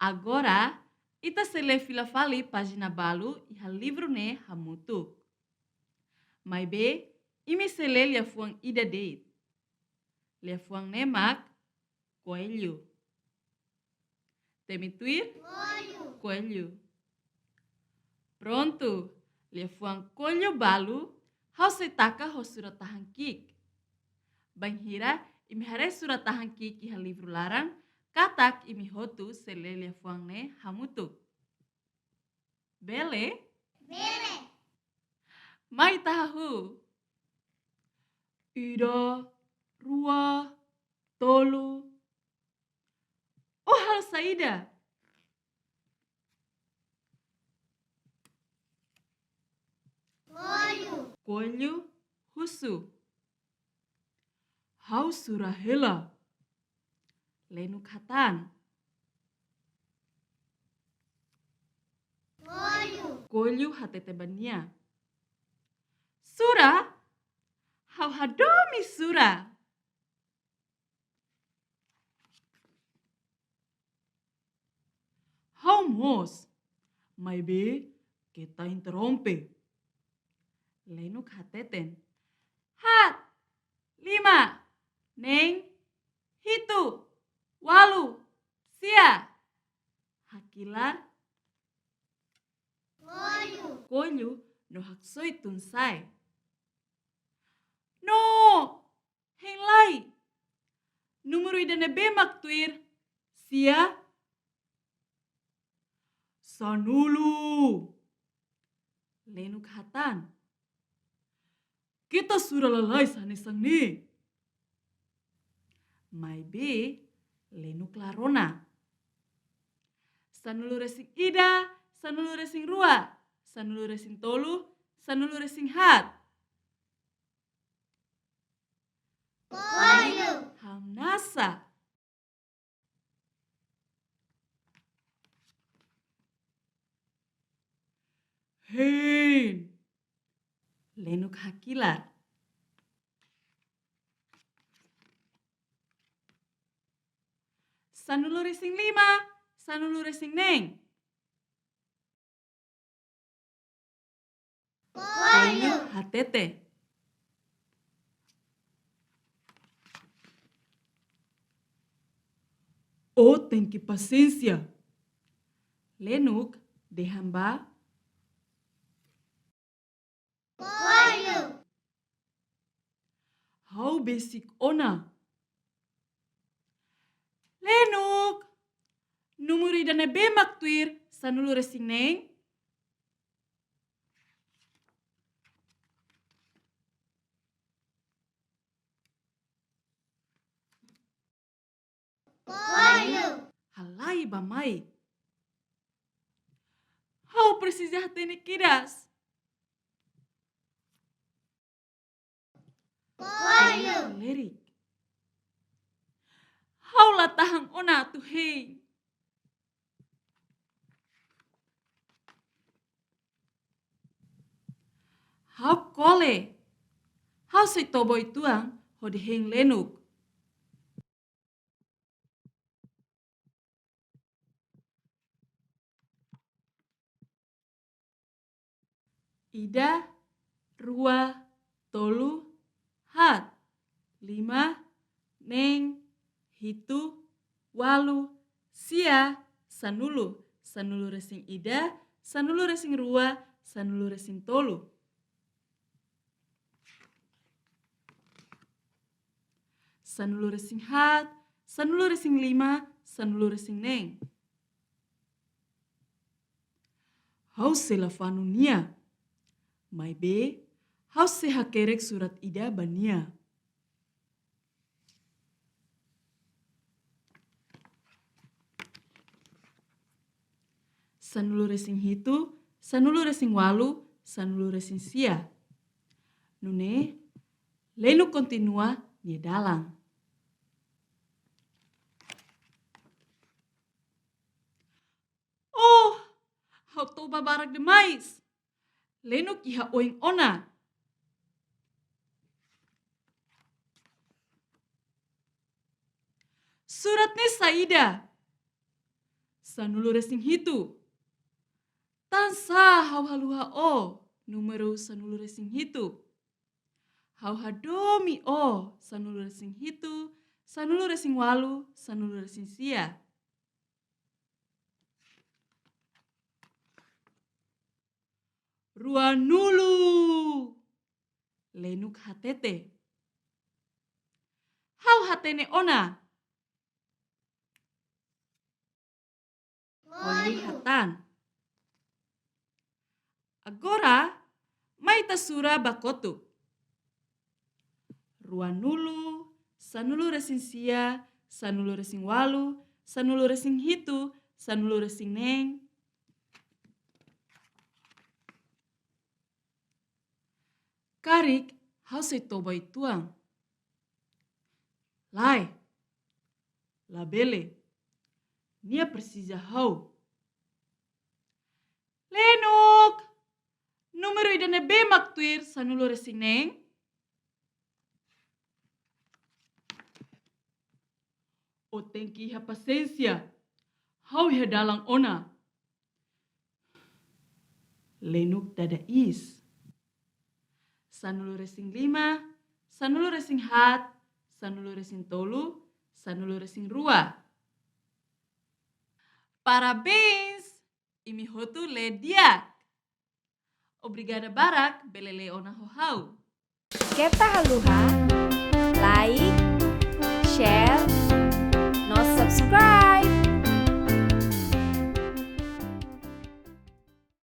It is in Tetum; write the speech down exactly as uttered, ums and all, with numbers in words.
Agora, ita sei lee fila fali pájina balu iha livru ne'e hamutuk. Maibé, imi sei lee liafuan ida de'it. Liafuan ne'e mak koellu. Temi tuir? Koellu. Koellu. Prontu, liafuan koellu balu, ha'u sei taka ho surat-tahan ki'ik. Bainhira imi haree surat-tahan ki'ik iha livru laran, katak imi hotu sei lee liafuan ne'e hamutuk. Bele? Bele. Mai ita hahú. Ida, rua, tolu. Ó halo saida? Koellu. Koellu husu. Ha'u sura hela. Lenuk hatán. Koellu. Koellu hatete ba nia. Sura? Ha'u hadomi sura. Ha'u mós, maibé keta interrompe. Lenuk hateten. Haat, lima, neen, hitu, ualu, sia. Hakilar. Koellu. Koellu no haksoit tun-sa'e. No, hein lai. Númeru ida ne'ebé mak tuir? Sia? Sanulu. Lenuk hatán. Keta sura lalais hanesan ne'e. Maibé, Lenuk la rona. Sanulu-resin-ida, sanulu-resin-rua, sanulu-resin-tolu, sanulu-resin-haat. Koellu. Hamnasa. Hein. Lenuk hakilar. Sanulu-resin-lima, sanulu-resin-neen. Koellu. Koellu hatete. Ó tenke pasiénsia. Lenuk dehan ba. Koellu. Ha'u besik ona. Lenuk. Númeru ida ne'ebé mak tuir? Sanulu-resin-neen. Koellu. Halai bá-mai. Ha'u presiza hatene kedas. Koellu. Halerik. Ha'u la tahan ona atu hein. Ha'u kole. Ha'u sei toba uitoan hodi hein Lenuk. Ida, rua, tolu, haat, lima, neen, hitu, ualu, sia, sanulu, sanulu-resin-ida, sanulu-resin-rua, sanulu-resin-tolu. Sanulu-resin-haat, sanulu-resin-lima, sanulu-resin-neen. Ha'u sei la fanu nia. Maibé, ha'u sei hakerek surat ida ba nia. Sanulu-resin-hitu, sanulu-resin-ualu, sanulu-resin-sia. Nune'e, Lenuk kontinua nia dalan. Oh, ha'u toba barak demais. Lenuk iha oin ona. Surat ne'e saida? Sanulu-resin-hitu. Tansá ha'u haluha ó númeru sanulu-resin-hitu? Ha'u hadomi ó sanulu-resin-hitu, sanulu-resin-ualu, sanulu-resin-sia. Ruanulu. Lenuk hatete. Ha'u hatene ona. Holi hatán. Agora, mai ita sura ba kotuk. Ruanulu, sanulu-resin-sia, sanulu-resin-ualu, sanulu-resin-hitu, sanulu-resin-neen. Karik ha'u sei toba uitoan. Lae, labele. Nia presiza ha'u. Lenuk, númeru ida-ne'ebé mak tuir sanulu-resin-neen? Ó tenke iha pasiénsia. Ha'u iha dalan ona. Lenuk dada iis. Sanulu-resin-lima, sanulu-resin-haat, sanulu-resin-tolu, sanulu-resin-rua. Parabéns! Imi hotu lee di'ak. Obrigada barak, bele lee ona ho ha'u. Keta haluha like, share, no subscribe.